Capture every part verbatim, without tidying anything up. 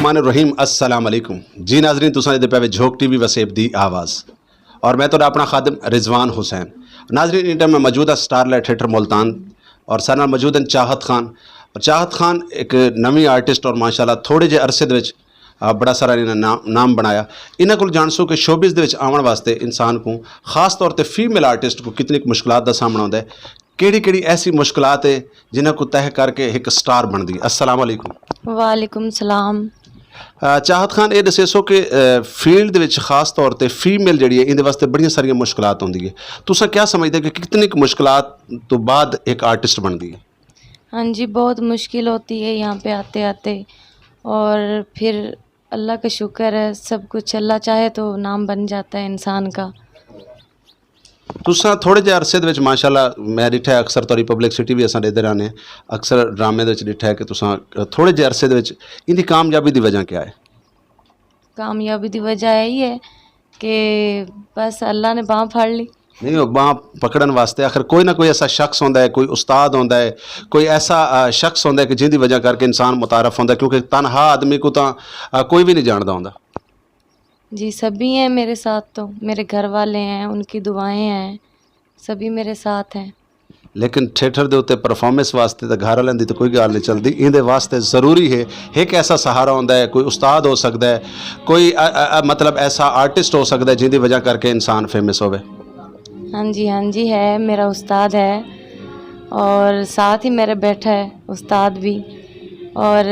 الرحمن الرحیم، السلام علیکم۔ جی ناظرین، تساں دے پے وے جھوک ٹی وی وسیب دی آواز، اور میں تہاڈا اپنا خادم رضوان حسین۔ ناظرین، ان ٹائم میں موجود ہاں سٹار لائٹ تھیٹر ملتان، اور سارے نال موجود ہیں چاہت خان۔ اور چاہت خان ایک نویں آرٹسٹ، اور ماشاءاللہ تھوڑے جے عرصے دے وچ آ، بڑا سارا انہاں نام نام بنایا۔ انہاں کول جانسوں کہ شوبز دے وچ آون واسطے انسان کو، خاص طور تے فیمیل آرٹسٹ کو، کتنی مشکلات دا سامنا ہوندا ہے، کیڑی کیڑی ایسی مشکلات ہے جنہاں کو طے کر کے ایک سٹار بندی ہے۔ السلام علیکم۔ وعلیکم السلام۔ آ، چاہت خان، اے دسیسو کہ آ، فیلڈ دے وچ خاص طور تے فیمیل جڑی ہے، ایندے واسطے بڑیاں ساریاں مشکلات ہوندی ہے۔ تساں کیا سمجھدے کہ کتنی کُ مشکلات تو بعد ایک آرٹسٹ بندی ہے؟ ہاں جی، بہت مشکل ہوتی ہے یہاں پہ آتے آتے، اور پھر اللہ کا شکر ہے، سب کچھ اللہ چاہے تو نام بن جاتا ہے انسان کا۔ تساں تھوڑے جے عرصے دے وچ ماشاءاللہ میں ڈٹھا ہے، اکثر تہاڈی پبلسٹی بھی اساں ڈیندے رہنے، اکثر ڈرامے دے وچ ڈٹھا ہے کہ تساں تھوڑے جے عرصے دے وچ ایندی کامیابی دی وجہ کیا ہے؟ کامیابی دی وجہ یہی ہے کہ بس اللہ نے بانہہ پھڑ لی۔ نہیں، وہ بانہہ پکڑن واسطے آخر کوئی نہ کوئی ایسا شخص ہوندا ہے، کوئی استاد ہوندا ہے، کوئی ایسا آ، شخص ہوندا ہے کہ جن دی وجہ کر کے انسان متعارف ہوندا ہے، کیونکہ تنہا آدمی کو تاں آ، کوئی بھی نہیں جاندا ہوندا۔ جی، سبھی ہیں میرے ساتھ، تو میرے گھر والے ہیں، ان کی دعائیں ہیں، سبھی میرے ساتھ ہیں۔ لیکن تھیٹر دے اُتے پرفارمنس واسطے تاں گھر والیاں دی تاں کوئی ڳالھ نہیں چلدی، ایندے واسطے ضروری ہے ایک ایسا سہارا ہوندا ہے، کوئی استاد ہو سکدا ہے، کوئی آ، آ، آ، مطلب ایسا آرٹسٹ ہو سکدا ہے جن دی وجہ کر کے انسان فیمس ہووے۔ ہاں جی، ہاں جی، ہے، میرا استاد ہے، اور ساتھ ہی میرے بیٹھا ہے استاد بھی۔ اور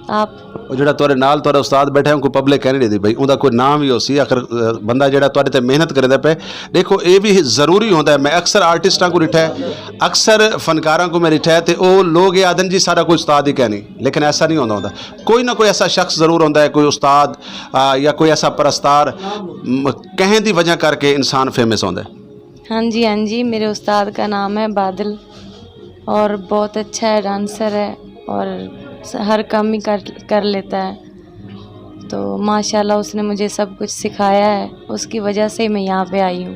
آپ؟ او جڑا تہاڈے نال تہاڈا استاد بیٹھا ہے، اونکوں پبلک کہہ نہیں ڈیندی بھائی، اوندا کوئی نام وی ہوسی، آخر آ، بندہ جڑا تہاڈے تے محنت کریندا پئے۔ ڈیکھو، اے وی ضروری ہوندا ہے، میں اکثر آرٹسٹاں کوں ڈٹھا ہے، اکثر فنکاراں کوں میں ڈٹھا ہے، تے او لوگ اے آکھدن جی ساڈا کوئی استاد ہی کائنی، لیکن ایسا نہیں ہوندا ہوندا۔ کوئی نہ کوئی ایسا شخص ضرور ہوندا ہے، کوئی استاد آ، یا کوئی ایسا پرستار، م، کہیں دی وجہ کر کے انسان فیمس ہوندا ہے۔ ہاں جی، ہاں جی، میرے استاد کا نام ہے بادل، اور بہت اچھا ہے، ڈانسر ہے، اور ہر کام ہی کر کر لیتا ہے۔ تو ماشاءاللہ اس نے مجھے سب کچھ سکھایا ہے، اس کی وجہ سے ہی میں یہاں پہ آئی ہوں۔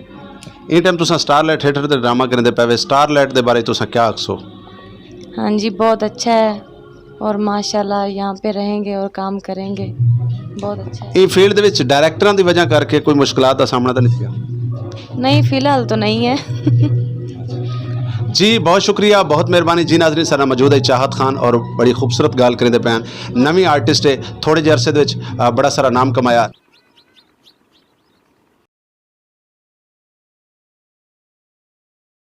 ایں ٹائم تساں سٹار لائٹ تھیٹر تے ڈرامہ کریندے پئے وے، سٹار لائٹ دے بارے تساں کیا آکھسو؟ ہاں جی، بہت اچھا ہے، اور ماشاءاللہ یہاں پہ رہیں گے اور کام کریں گے۔ بہت اچھا ہے۔ ایں فیلڈ دے وچ ڈائریکٹراں دی وجہ کر کے کوئی مشکلات دا سامنا تاں نہیں تھیا؟ نہیں، فی الحال تو نہیں ہے۔ جی، بہت شکریہ، بہت مہربانی۔ جی ناظرین، سارا موجود ہے چاہت خان، اور بڑی خوبصورت گالھ کریندے پئے ہیں۔ نویں آرٹسٹ ہے، تھوڑے جے عرصے دے وچ آ، بڑا سارا نام کمایا۔